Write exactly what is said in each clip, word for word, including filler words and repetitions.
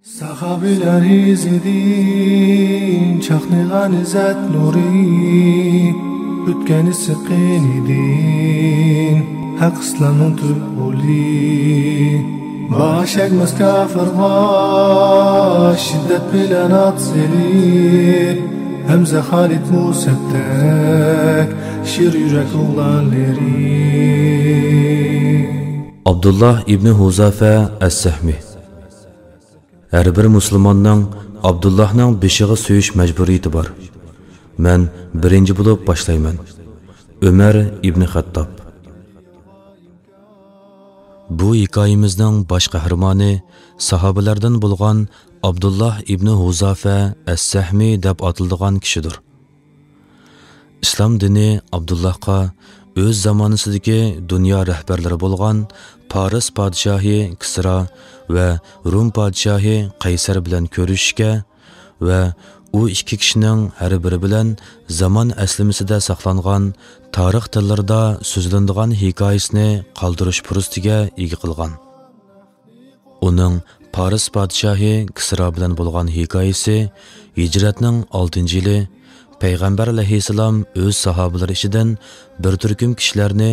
ساخابىلەر ئىزىدىن چاقنىغان ئىززەت نۇرى، ئۆتكەن ئىسسىق قېنىدىن ھەق ئىسلامنىڭ تۈپ غولى. باش ئەگمەس كاپىرغا شىددەت بىلەن ئات سېلىپ، ھەمزە خالىد مۇسەپتەك شىر يۈرەك ئوغلانلىرى. ئابدۇللا ئىبنى ھۇزافە ئەس-سەھمى. ھەر بىر مۇسۇلماننىڭ ئابدۇللاھنىڭ بېشىغا سۆيۈش مەجبۇرىيىتى بار. مەن بىرىنچى بولۇپ باشلايمەن. ئۆمەر ئىبنى خەتتاب. بۇ ھېكايىمىزنىڭ باش قەھرىمانى ساھابىلەردىن بولغان ئابدۇللاھ ئىبنى ھۇزافە ئەس-سەھمى دەپ ئاتىلىدىغان كىشىدۇر. ئىسلام دىنى ئابدۇللاھقا ئۆز زامانىسىدىكى دۇنيا رەھبەرلىرى بولغان پارس پادىشاھى كىسرا ۋە رۇم پادىشاھى قەيسەر بىلەن كۆرۈشۈشكە ۋە ئۇ ئىككى كىشىنىڭ ھەر بىرى بىلەن زامان ئەسلىمىسىدە ساقلانغان، تارىخ تىللىرىدا سۆزلىنىدىغان ھېكايىسىنى قالدۇرۇش پۇرسىتىگە ئىگە قىلغان. ئۇنىڭ پارس پادىشاھى كىسرا بىلەن بولغان ھېكايىسى ھىجرەتنىڭ ئالتىنچى يىلى، پەيغەمبەر ئەلەيھىسسالام ئۆز ساھابىلىرى ئىچىدىن بىر تۈركۈم كىشىلەرنى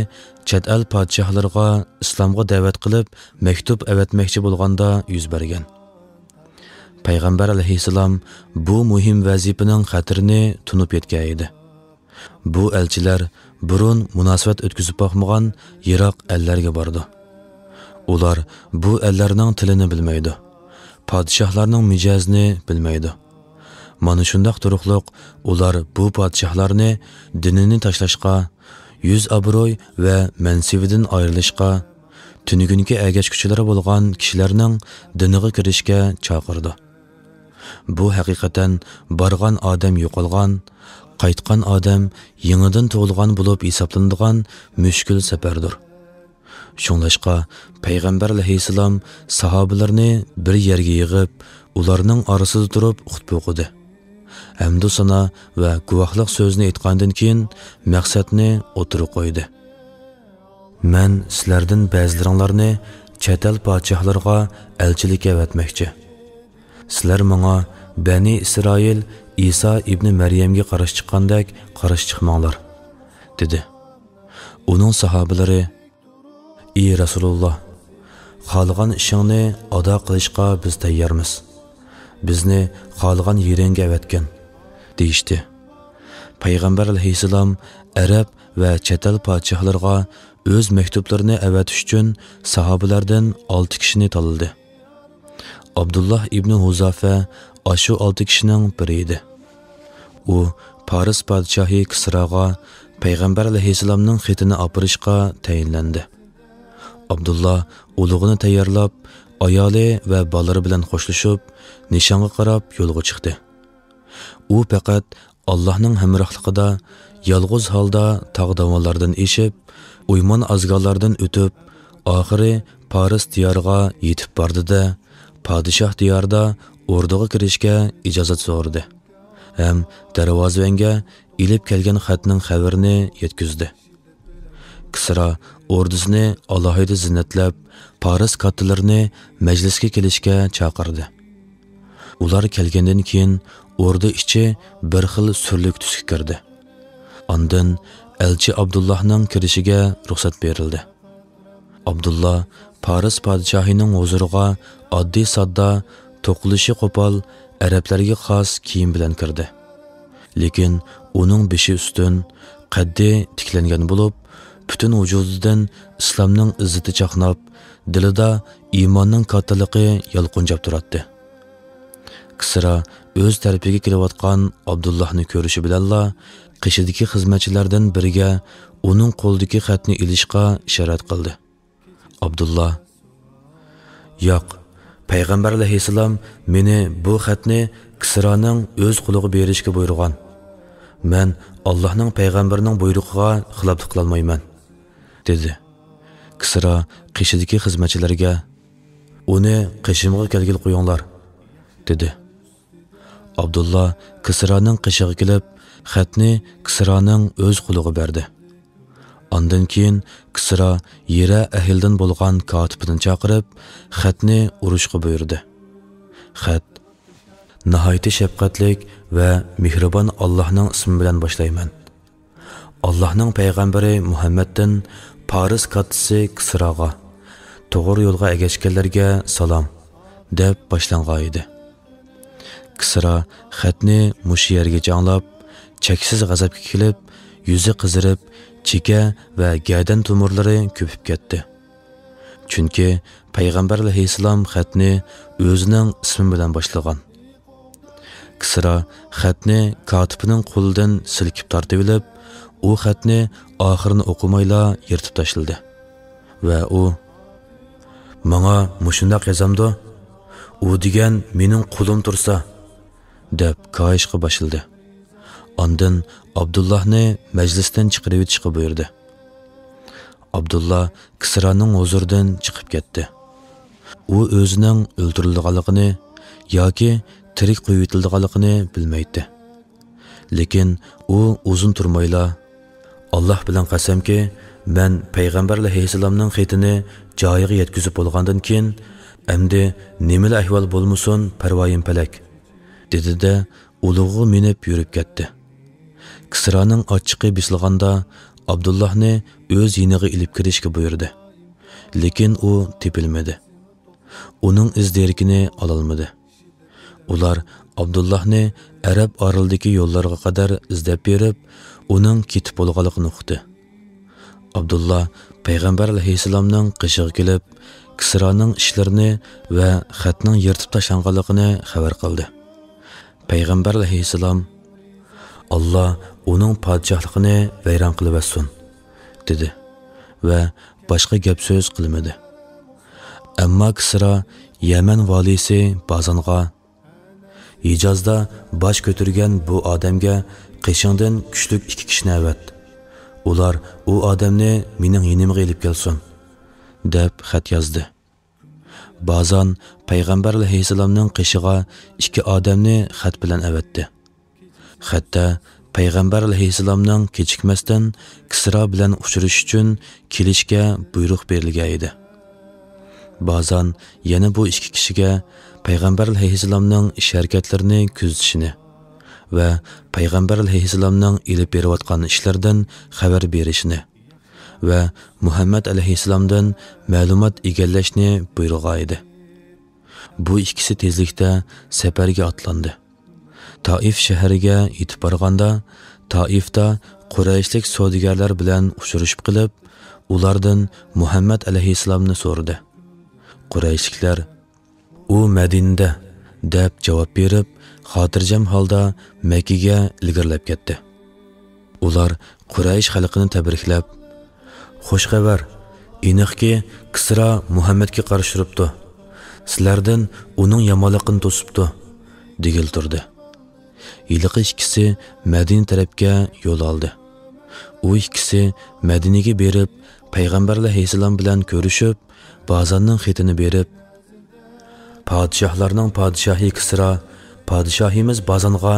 چەت ئەل پادىشاھلىرىغا ئىسلامغا دەۋەت قىلىپ، مەكتۇپ ئەۋەتمەكچى بولغاندا يۈز بەرگەن. پەيغەمبەر ئەلەيھىسسالام بۇ مۇھىم ۋەزىپىنىڭ خەتىرىنى تونۇپ يەتكەن ئىدى. بۇ ئەلچىلەر بۇرۇن مۇناسىۋەت ئۆتكۈزۈپ باقمىغان يىراق ئەللەرگە بارىدۇ. ئۇلار بۇ ئەللەرنىڭ تىلىنى بىلمەيدۇ، پادىشاھلارنىڭ مىجەزىنى بىلمەيدۇ. مانا شۇنداق تۇرۇقلۇق ئۇلار بۇ پادىشاھلارنى دىنىنى تاشلاشقا، يۈز ئابرۇي ۋە مەنسىۋىدىن ئايرىلىشقا، تۈنۈگۈنكى ئەگەشكۈچىلىرى بولغان كىشىلەرنىڭ دىنىغا كىرىشكە چاقىرىدۇ. بۇ ھەقىقەتەن بارغان ئادەم يوقالغان، قايتقان ئادەم يېڭىدىن تۇغۇلغان بولۇپ ھېسابلىنىدىغان مۈشكۈل سەپەردۇر. شۇڭلاشقا پەيغەمبەر ئەلەيھىسسالام ساھابىلىرىنى بىر يەرگە يىغىپ، ئۇلارنىڭ ئارىسىدا تۇرۇپ خۇتبە ئوقۇدى. ھەمدۇسانا ۋە گۇۋاھلىق سۆزىنى ئېيتقاندىن كېيىن، مەقسەتنى ئوتتۇرىغا قويدى. مەن سىلەردىن بەزىلىرىڭلارنى چەت ئەل پادىشاھلىرىغا ئەلچىلىككە ئەۋەتمەكچى. سىلەر ماڭا بەنى ئىسرائىل ئىسا ئىبنى مەريەمگە قارشى چىققاندەك قارشى چىقماڭلار، دېدى. ئۇنىڭ ساھابىلىرى، ئى رەسۇلۇللا، خالىغان ئىشىڭنى ئادا قىلىشقا بىز تەييارمىز. بىزنى خالىغان يېرىڭگە ئەۋەتكىن، دېيىشتى. پەيغەمبەر ئەلەيھىسسالام ئەرەب ۋە چەت ئەل پادىشاھلىرىغا ئۆز مەكتۇپلىرىنى ئەۋەتىش ئۈچۈن ساھابىلەردىن ئالتە كىشىنى تاللىدى. ئابدۇللا ئىبنى ھۇزافە ئاشۇ ئالتە كىشىنىڭ بىرى ئىدى. ئۇ پارس پادىشاھى كىسراغا پەيغەمبەر ئەلەيھىسسالامنىڭ خېتىنى ئاپىرىشقا تەيىنلەندى. ئابدۇللا ئۇلۇغىنى تەييارلاپ، ئايالى ۋە بالىلىرى بىلەن خوشلىشىپ، نىشانغا قاراپ يولغا چىقتى. ئۇ پەقەت ئاللاھنىڭ ھەمراھلىقىدا يالغۇز ھالدا تاغ داۋانلاردىن ئېشىپ، ئويمان ئازگاللاردىن ئۆتۈپ، ئاخىرى پارس دىيارىغا يېتىپ باردى-دە، پادىشاھ دىيارىدا ئوردىغا كىرىشكە ئىجازەت سورىدى ھەم دەرۋازىۋەنگە ئېلىپ كەلگەن خەتنىڭ خەۋىرىنى يەتكۈزدى. كىسرا ئوردىسىنى ئالاھىدە زىننەتلەپ، پارس كاتتىلىرىنى مەجلىسكە كېلىشكە چاقىردى. ئۇلار كەلگەندىن كېيىن، ئوردا ئىچى بىر خىل سۈرلۈك تۈسكە كىردى. ئاندىن ئەلچى ئابدۇللاھنىڭ كىرىشىگە رۇخسەت بېرىلدى. ئابدۇللا پارس پادىشاھىنىڭ ھۇزۇرىغا ئاددىي-ساددا، توقۇلۇشى قوپال، ئەرەبلەرگە خاس كىيىم بىلەن كىردى. لېكىن ئۇنىڭ بېشى ئۈستۈن، قەددى تىكلەنگەن بولۇپ، پۈتۈن ۋۇجۇدىدىن ئىسلامنىڭ ئىززىتى چاقناپ، دىلىدا ئىماننىڭ كاتتىلىقى يالقۇنجاپ تۇراتتى. كىسرا ئۆز تەرىپىگە كېلىۋاتقان ئابدۇللاھنى كۆرۈشى بىلەنلا، قېشىدىكى خىزمەتچىلەردىن بىرىگە ئۇنىڭ قولىدىكى خەتنى ئېلىشقا ئىشارەت قىلدى. ئابدۇللا، ياق، پەيغەمبەر ئەلەيھىسسالام مېنى بۇ خەتنى كىسرانىڭ ئۆز قولىغا بېرىشكە بۇيرۇغان. مەن ئاللاھنىڭ پەيغەمبىرىنىڭ بۇيرۇقىغا خىلاپلىق قىلالمايمەن، دېدى. كىسرا قېشىدىكى خىزمەتچىلەرگە، ئۇنى قېشىمغا كەلگىلى قويۇڭلار، دېدى. ئابدۇللا كىسرانىڭ قېشىغا كېلىپ، خەتنى كىسرانىڭ ئۆز قولىغا بەردى. ئاندىن كېيىن كىسرا ھىرا ئەھلىدىن بولغان كاتىپىنى چاقىرىپ، خەتنى ئۇرۇشقا بۇيرۇدى. خەت. ناھايىتى شەپقەتلىك ۋە مېھرىبان ئاللاھنىڭ ئىسمى بىلەن باشلايمەن. ئاللاھنىڭ پەيغەمبىرى مۇھەممەدتىن پارس كاتتىسى كىسراغا، توغرا يولغا ئەگەشكەنلەرگە سالام، دەپ باشلانغان ئىدى. كىسرا خەتنى مۇشۇ يەرگىچە ئاڭلاپ، چەكسىز غەزەپكە كېلىپ، يۈزى قىزىرىپ، چېكە ۋە گەدەن تومۇرلىرى كۆپۈپ كەتتى. چۈنكى پەيغەمبەر ئەلەيھىسسالام خەتنى ئۆزىنىڭ ئىسمى بىلەن باشلىغان. كىسرا خەتنى كاتىپنىڭ قولىدىن سىلكىپ تارتىۋېلىپ، ئۇ خەتنى ئاخىرىنى ئوقۇمايلا يىرتىپ تاشلىدى. ۋە ئۇ، «ماڭا مۇشۇنداق يازامدۇ؟ ئۇ دېگەن مېنىڭ قۇلۇم تۇرسا!» دەپ كايىشقا باشلىدى. ئاندىن ئابدۇللاھنى مەجلىستىن چىقىرىۋېتىشقا بۇيرۇدى. ئابدۇللا كىسرانىڭ ھۇزۇرىدىن چىقىپ كەتتى. ئۇ ئۆزىنىڭ ئۆلتۈرۈلىدىغانلىقىنى ياكى تىرىك قويۇۋېتىلىدىغانلىقىنى بىلمەيتتى. لېكىن ئۇ ئۇزۇن تۇرمايلا، «ئاللاھ بىلەن قەسەمكى، مەن پەيغەمبەر ئەلەيھىسسالامنىڭ خېتىنى جايىغا يەتكۈزۈپ بولغاندىن كېيىن، ئەمدى نېمىلا ئەھۋال بولمىسۇن، پەرۋايىم پەلەك» دېدى-دە، ئۇلۇغىغا مىنىپ يۈرۈپ كەتتى. كىسرانىڭ ئاچچىقى بېسىلغاندا، ئابدۇللاھنى ئۆز يېنىغا ئېلىپ كىرىشكە بۇيرۇدى. لېكىن ئۇ تېپىلمىدى. ئۇنىڭ ئىز دېرىكىنى ئالالمىدى. ئۇلار ئابدۇللاھنى ئەرەب ئارىلىدىكى يوللارغا قەدەر ئىزدەپ بېرىپ، ئۇنىڭ كېتىپ بولغانلىقىنى ئۇقتى. ئابدۇللا پەيغەمبەر ئەلەيھىسسالامنىڭ قېشىغا كېلىپ، كىسرانىڭ ئىشلىرىنى ۋە خەتنىڭ يىرتىپ تاشلانغانلىقىنى خەۋەر قىلدى. پەيغەمبەر ئەلەيھىسسالام، «ئاللا ئۇنىڭ پادىشاھلىقىنى ۋەيران قىلىۋەتسۇن» دېدى ۋە باشقا گەپ سۆز قىلمىدى. ئەمما كىسرا يەمەن ۋالىيسى بازانغا، «ھىجازدا باش كۆتۈرگەن بۇ ئادەمگە قېشىڭدىن كۈچلۈك ئىككى كىشىنى ئەۋەت. ئۇلار ئۇ ئادەمنى مېنىڭ يېنىمغا ئېلىپ كەلسۇن» دەپ خەت يازدى. بازان پەيغەمبەر ئەلەيھىسسالامنىڭ قېشىغا ئىككى ئادەمنى خەت بىلەن ئەۋەتتى. خەتتە پەيغەمبەر ئەلەيھىسسالامنىڭ كېچىكمەستىن كىسرا بىلەن ئۇچرىشىش ئۈچۈن كېلىشكە بۇيرۇق بېرىلگەن ئىدى. بازان يەنە بۇ ئىككى كىشىگە پەيغەمبەر ئەلەيھىسسالامنىڭ ئىش ھەرىكەتلىرىنى كۆزىتىشىنى ۋە پەيغەمبەر ئەلەيھىسسالامنىڭ ئېلىپ بېرىۋاتقان ئىشلىرىدىن خەۋەر بېرىشىنى ۋە مۇھەممەد ئەلەيھىسسالامدىن مەلۇمات ئىگىلەشنى بۇيرۇغان ئىدى. بۇ ئىككىسى تېزلىكتە سەپەرگە ئاتلاندى. تائىف شەھىرىگە يېتىپ بارغاندا، تائىفتا قۇرەيشلىك سودىگەرلەر بىلەن ئۇچرىشىپ قېلىپ، ئۇلاردىن مۇھەممەد ئەلەيھىسسالامنى سورىدى. قۇرەيشلىكلەر، «ئۇ مەدىنىدە» دەپ جاۋاب بېرىپ، خاتىرجەم ھالدا مەككىگە ئىلگىرىلەپ كەتتى. ئۇلار قۇرەيش خەلقىنى تەبرىكلەپ، «خۇش خەۋەر! ئېنىقكى، كىسرا مۇھەممەدكە قارشى تۇرۇپتۇ. سىلەردىن ئۇنىڭ يامانلىقىنى توسۇپتۇ» دېگىلى تۇردى. ھېلىقى ئىككىسى مەدىنە تەرەپكە يول ئالدى. ئۇ ئىككىسى مەدىنىگە بېرىپ، پەيغەمبەر ئەلەيھىسسالام بىلەن كۆرۈشۈپ، بازاننىڭ خېتىنى بېرىپ، «پادىشاھلارنىڭ پادىشاھى كىسرا پادىشاھىمىز بازانغا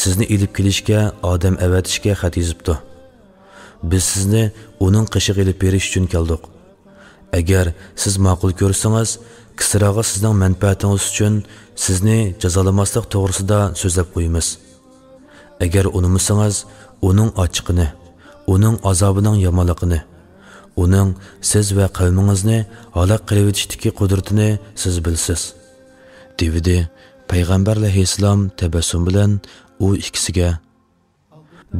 سىزنى ئېلىپ كېلىشكە ئادەم ئەۋەتىشكە خەت يېزىپتۇ. بىز سىزنى ئۇنىڭ قېشىغا ئېلىپ بېرىش ئۈچۈن كەلدۇق. ئەگەر سىز ماقۇل كۆرسىڭىز، كىسراغا سىزنىڭ مەنپەئەتىڭىز ئۈچۈن سىزنى جازالىماسلىق توغرىسىدا سۆزلەپ قويىمىز. ئەگەر ئۇنىمىسىڭىز، ئۇنىڭ ئاچچىقىنى، ئۇنىڭ ئازابىنىڭ يامانلىقىنى، ئۇنىڭ سىز ۋە قەۋمىڭىزنى ھالاك قىلىۋېتىشتىكى قۇدرىتىنى سىز بىلىسىز» دېۋىدى. پەيغەمبەر ئەلەيھىسسالام تەبەسسۇم بىلەن ئۇ ئىككىسىگە،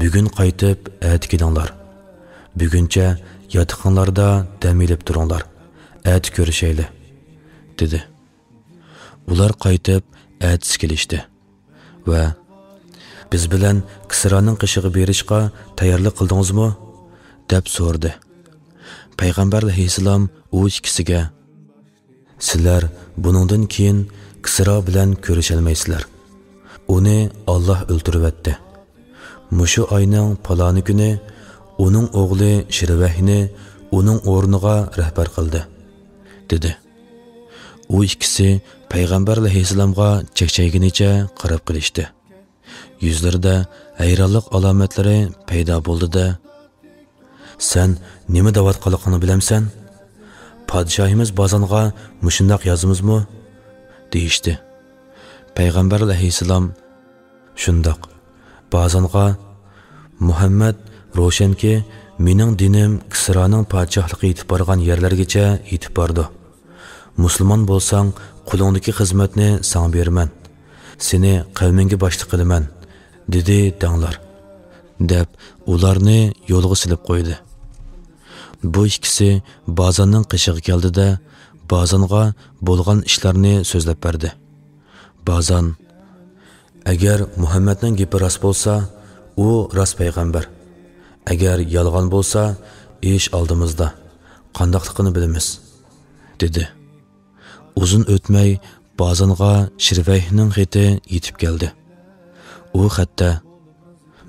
«بۈگۈن قايتىپ، ئەتە كېلىڭلار. بۈگۈنچە ياتىقىڭلاردا دەم ئېلىپ تۇرۇڭلار. ئەتە كۆرۈشەيلى» دېدى. ئۇلار قايتىپ، ئەتىسى كېلىشتى ۋە، «بىز بىلەن كىسرانىڭ قېشىغا بېرىشقا تەييارلىق قىلدىڭىزمۇ؟» دەپ سورىدى. پەيغەمبەر ئەلەيھىسسالام ئۇ ئىككىسىگە، «سىلەر بۇنىڭدىن كېيىن كىسرا بىلەن كۆرۈشەلمەيسىلەر. ئۇنى ئاللاھ ئۆلتۈرۈۋەتتى. مۇشۇ ئاينىڭ پالانى كۈنى ئۇنىڭ ئوغلى شىرۋەھنى ئۇنىڭ ئورنىغا رەھبەر قىلدى» دېدى. ئۇ ئىككىسى پەيغەمبەر ئەلەيھىسسالامغا چەكچەيگىنىچە قاراپ قېلىشتى. يۈزلىرىدە ھەيرانلىق ئالامەتلىرى پەيدا بولدى-دە، «سەن نېمە دەۋاتقانلىقىڭنى بىلەمسەن؟ پادىشاھىمىز بازانغا مۇشۇنداق يازىمىزمۇ؟» دېيىشتى. پەيغەمبەر ئەلەيھىسسالام: «شۇنداق، بازانغا، مۇھەممەد روشەنكى، مېنىڭ دىنىم كىسرانىڭ پادىشاھلىقى يېتىپ بارغان يەرلەرگىچە يېتىپ بارىدۇ. مۇسۇلمان بولساڭ، قولۇڭدىكى خىزمەتنى ساڭا بېرىمەن، سېنى قەۋمىڭگە باشلىق قىلىمەن» دېدى دەڭلار، دەپ ئۇلارنى يولغا سېلىپ قويدى. بۇ ئىككىسى بازاننىڭ قېشىغا كەلدى-دە، بازانغا بولغان ئىشلارنى سۆزلەپ بەردى. بازان: «ئەگەر مۇھەممەدنىڭ گېپى راست بولسا، ئۇ راست پەيغەمبەر. ئەگەر يالغان بولسا، ئىش ئالدىمىزدا، قانداقلىقىنى بىلىمىز» دېدى. ئۇزۇن ئۆتمەي بازانغا شىرۋەيھنىڭ خېتى يېتىپ كەلدى. ئۇ خەتتە: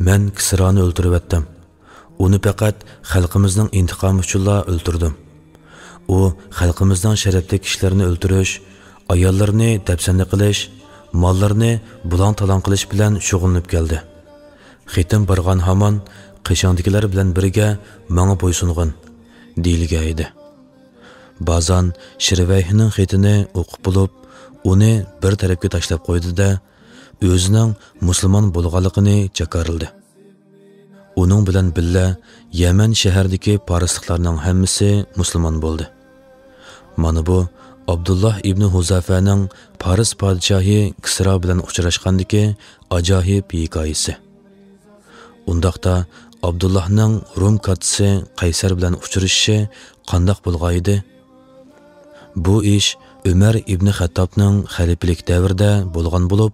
«مەن كىسرانى ئۆلتۈرۈۋەتتىم. ئۇنى پەقەت خەلقىمىزنىڭ ئىنتىقامى ئۈچۈنلا ئۆلتۈردۈم. ئۇ خەلقىمىزنىڭ شەرەپلىك كىشىلىرىنى ئۆلتۈرۈش، ئاياللىرىنى دەپسەندە قىلىش، ماللىرىنى بۇلاڭ-تالاڭ قىلىش بىلەن شۇغۇللىنىپ كەلدى. خېتىم بارغان ھامان، قېشىڭدىكىلەر بىلەن بىرگە ماڭا بويسۇنغىن» دېيىلگەن ئىدى. بازان شىرۋەيھنىڭ خېتىنى ئوقۇپ بولۇپ، ئۇنى بىر تەرەپكە تاشلاپ قويدى-دە، ئۆزىنىڭ مۇسۇلمان بولغانلىقىنى جاكارلىدى. ئۇنىڭ بىلەن بىللە يەمەن شەھىرىدىكى پارسلىقلارنىڭ ھەممىسى مۇسۇلمان بولدى. مانا بۇ ئابدۇللا ئىبنى ھۇزافەنىڭ پارس پادىشاھى كىسرا بىلەن ئۇچراشقاندىكى ئاجايىپ ھېكايىسى. ئۇنداقتا ئابدۇللاھنىڭ روم كاتتىسى قەيسەر بىلەن ئۇچرىشىشى قانداق بولغانىدى؟ بۇ ئىش ئۆمەر ئىبنى خەتتابنىڭ خەلىپىلىك دەۋرىدە بولغان بولۇپ،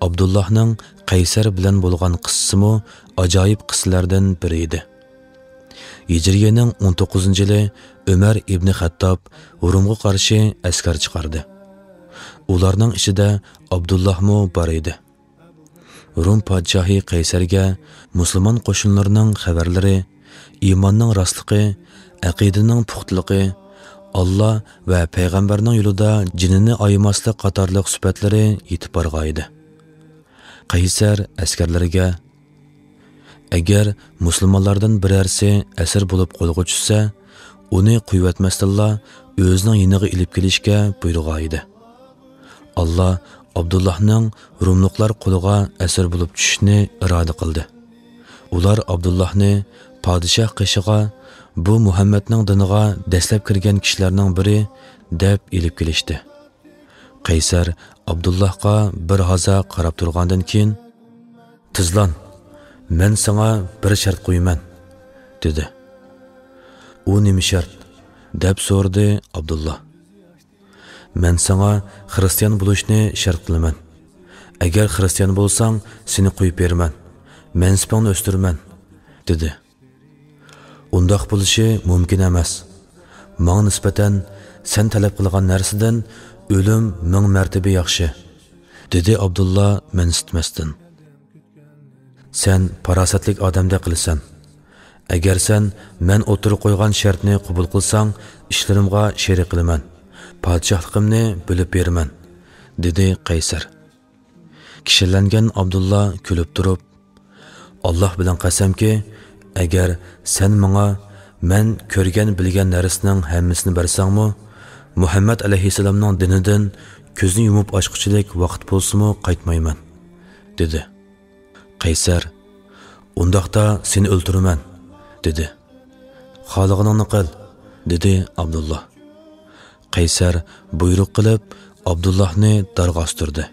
ئابدۇللاھنىڭ قەيسەر بىلەن بولغان قىسسىسىمۇ ئاجايىپ قىسسىلەردىن بىرى ئىدى. ھىجرىيەنىڭ ئون توققۇزىنچى يىلى ئۆمەر ئىبنى خەتتاب رومغا قارشى ئەسكەر چىقاردى. ئۇلارنىڭ ئىچىدە ئابدۇللاھمۇ بار ئىدى. روم پادىشاھى قەيسەرگە مۇسۇلمان قوشۇنلىرىنىڭ خەۋەرلىرى، ئىماننىڭ راستلىقى، ئەقىدىنىڭ پۇختىلىقى، ئاللا ۋە پەيغەمبەرنىڭ يولىدا جېنىنى ئايىماسلىق قاتارلىق سۈپەتلىرى يېتىپ بارغانىدى. قەيسەر ئەسكەرلىرىگە: «ئەگەر مۇسۇلمانلاردىن بىرەرسى ئەسىر بولۇپ قولغا چۈشسە، ئۇنى قويۇۋەتمەستىنلا ئۆزىنىڭ يېنىغا ئېلىپ كېلىشكە بۇيرۇغانىدى. ئاللا ئابدۇللاھنىڭ روملۇقلار قولىغا ئەسىر بولۇپ چۈشۈشىنى ئىرادە قىلدى. ئۇلار ئابدۇللاھنى پادىشاھ قېشىغا، بۇ مۇھەممەدنىڭ دىنىغا دەسلەپ كىرگەن كىشىلەرنىڭ بىرى دەپ ئېلىپ كېلىشتى.» قەيسەر ئابدۇللاھقا بىر ھازا قاراپ تۇرغاندىن كېيىن: «تىزلان، مەن ساڭا بىر شەرت قويىمەن» دېدى. «ئۇ نېمە شەرت؟» دەپ سورىدى ئابدۇللا. «مەن ساڭا خىرىستىيان بولۇشنى شەرت قىلىمەن. ئەگەر خىرىستىيان بولساڭ، سېنى قويۇپ بېرىمەن، مەنسىپىڭنى ئۆستۈرىمەن» دېدى. «ئۇنداق بولۇشى مۇمكىن ئەمەس. ماڭا نىسبەتەن سەن تەلەپ قىلغان نەرسىدىن ئۆلۈم مىڭ مەرتىبە ياخشى» دېدى ئابدۇللا مەنسىتمەستىن. «سەن پاراسەتلىك ئادەمدەك قىلىسەن. ئەگەر سەن مەن ئوتتۇرىغا قويغان شەرتنى قوبۇل قىلساڭ، ئىشلىرىمغا شېرىك قىلىمەن، پادىشاھلىقىمنى بۆلۈپ بېرىمەن» دېدى قەيسەر. كىشەنلەنگەن ئابدۇللا كۈلۈپ تۇرۇپ: «ئاللا بىلەن قەسەمكى، ئەگەر سەن ماڭا مەن كۆرگەن بىلگەن نەرسىنىڭ ھەممىسىنى بەرسەڭمۇ، مۇھەممەد ئەلەيھىسسالامنىڭ دىنىدىن كۆزنى يۇمۇپ ئاچقۇچىلىك ۋاقىت بولسىمۇ قايتمايمەن» دېدى. قەيسەر: «ئۇنداقتا سېنى ئۆلتۈرىمەن» دېدى. «خالىغىنىڭنى قىل» دېدى ئابدۇللا. قەيسەر بۇيرۇق قىلىپ، ئابدۇللاھنى دارغا ئاستۇردى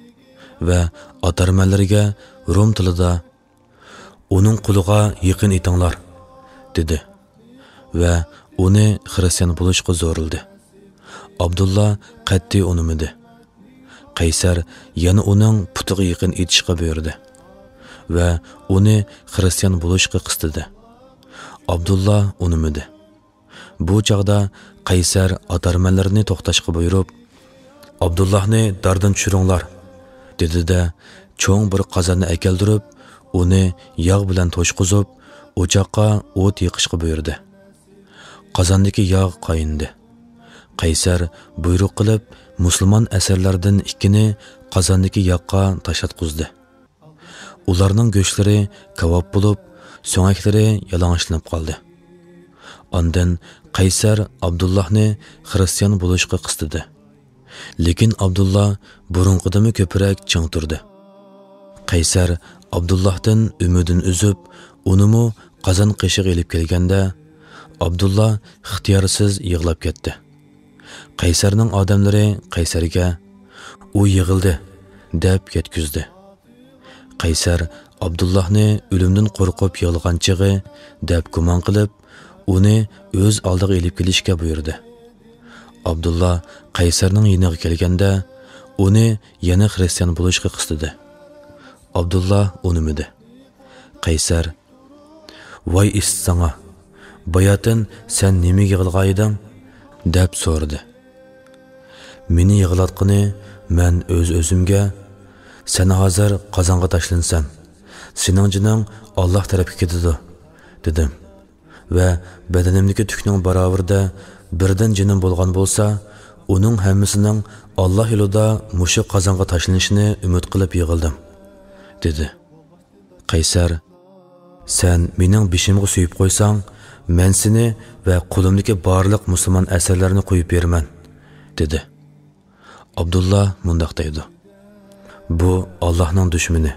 ۋە ئاتارمەنلىرىگە روم تىلىدا: «ئۇنىڭ قولىغا يېقىن ئېتىڭلار» دېدى ۋە ئۇنى خىرىستىيان بولۇشقا زورلىدى. ئابدۇللا قەتئىي ئۇنىمىدى. قەيسەر يەنە ئۇنىڭ پۇتىغا يېقىن ئېتىشقا بۇيرۇدى ۋە ئۇنى خىرىستىيان بولۇشقا قىستىدى. ئابدۇللا ئۇنىمىدى. بۇ چاغدا قەيسەر ئاتارمەنلىرىنى توختاشقا بۇيرۇپ: «ئابدۇللاھنى داردىن چۈشۈرۈڭلار» دېدى-دە، چوڭ بىر قازاننى ئەكەلدۈرۈپ، ئۇنى ياغ بىلەن توشقۇزۇپ، ئوچاققا ئوت يېقىشقا بۇيرۇدى. قازاندىكى ياغ قاينىدى. قەيسەر بۇيرۇق قىلىپ، مۇسۇلمان ئەسىرلەردىن ئىككىنى قازاندىكى ياغقا تاشلاتقۇزدى. ئۇلارنىڭ گۆشلىرى كاۋاپ بولۇپ، سۆڭەكلىرى يالىڭاچلىنىپ قالدى. ئاندىن قەيسەر ئابدۇللاھنى خىرىستىيان بولۇشقا قىستىدى. لېكىن ئابدۇللا بۇرۇنقىدىنمۇ كۆپرەك چىڭ تۇردى. قەيسەر ئابدۇللاھتىن ئۈمىدىنى ئۈزۈپ، ئۇنىمۇ قازان قېشىغا ئېلىپ كەلگەندە، ئابدۇللا ئىختىيارسىز يىغلاپ كەتتى. قەيسەرنىڭ ئادەملىرى قەيسەرگە، «ئۇ يىغلىدى» دەپ يەتكۈزدى. قەيسەر ئابدۇللاھنى ئۆلۈمدىن قورقۇپ يىغلىغان چېغى دەپ گۇمان قىلىپ، ئۇنى ئۆز ئالدىغا ئېلىپ كېلىشكە بۇيرۇدى. ئابدۇللا قەيسەرنىڭ يېنىغا كەلگەندە، ئۇنى يەنە خىرىستىيان بولۇشقا قىستىدى. ئابدۇللا ئۇنىمىدى. قەيسەر، «ۋاي ئىسىت ساڭا! باياتىن سەن نېمىگە يىغلىغان ئىدىڭ؟» دەپ سورىدى. «مېنى يىغلاتقىنى مەن ئۆز-ئۆزۈمگە، سەن ھازىر قازانغا تاشلىنىسەن، سېنىڭ جېنىڭ ئاللاھ تەرەپكە كېتىدۇ، دېدىم. ۋە بەدىنىمدىكى تۈكنىڭ باراۋىرىدە بىردىن جېنىم بولغان بولسا، ئۇنىڭ ھەممىسىنىڭ ئاللاھ يولىدا مۇشۇ قازانغا تاشلىنىشىنى ئۈمىد قىلىپ يىغلىدىم»، دېدى. قەيسەر، «سەن مېنىڭ بېشىمغا سۆيۈپ قويساڭ، مەن سېنى ۋە قولۇمدىكى بارلىق مۇسۇلمان ئەسىرلەرنى قويۇپ بېرىمەن»، دېدى. ئابدۇللا مۇنداق دەيدۇ، «بۇ ئاللاھنىڭ دۈشمىنى.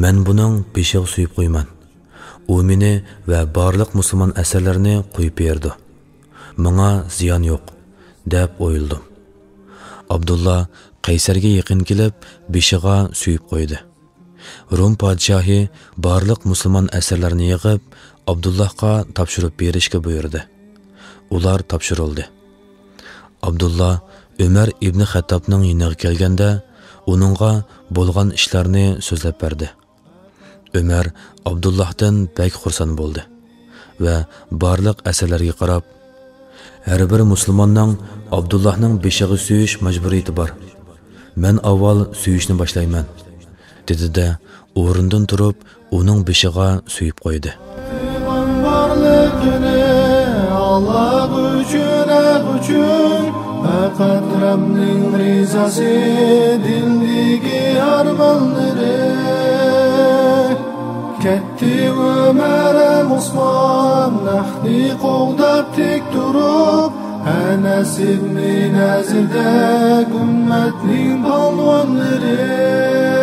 مەن بۇنىڭ بېشىغا سۆيۈپ قويىمەن. ئۇ مېنى ۋە بارلىق مۇسۇلمان ئەسىرلەرنى قويۇپ بېرىدۇ. ماڭا زىيان يوق» دەپ ئويلىدىم. ئابدۇللا قەيسەرگە يېقىن كېلىپ، بېشىغا سۆيۈپ قويدى. روم پادىشاھى بارلىق مۇسۇلمان ئەسىرلەرنى يىغىپ، ئابدۇللاھقا تاپشۇرۇپ بېرىشكە بۇيرۇدى. ئۇلار تاپشۇرۇلدى. ئابدۇللا ئۆمەر ئىبنى خەتتابنىڭ يېنىغا كەلگەندە، ئۇنىڭغا بولغان ئىشلارنى سۆزلەپ بەردى. ئۆمەر ئابدۇللاھتىن بەك خۇرسەن بولدى ۋە بارلىق ئەسىرلەرگە قاراپ، «ھەر بىر مۇسۇلماننىڭ ئابدۇللاھنىڭ بېشىغا سۆيۈش مەجبۇرىيىتى بار. مەن ئاۋۋال سۆيۈشنى باشلايمەن»، دېدى-دە، ئورنىدىن تۇرۇپ، ئۇنىڭ بېشىغا سۆيۈپ قويدى. بارلىقىنى ئاللاھ ئۈچۈن، ھەق ئۈچۈن، پەقەت رەبنىڭ رىزاسى، دىلدىكى ئارمانلىرى. كەتتى ئۆمەر ھەم ئوسمان، ھەقنى قوغداپ تىك تۇرۇپ، ئەنەس ئىبنى نەزىردەك ئۈممەتنىڭ پالۋانلىرى.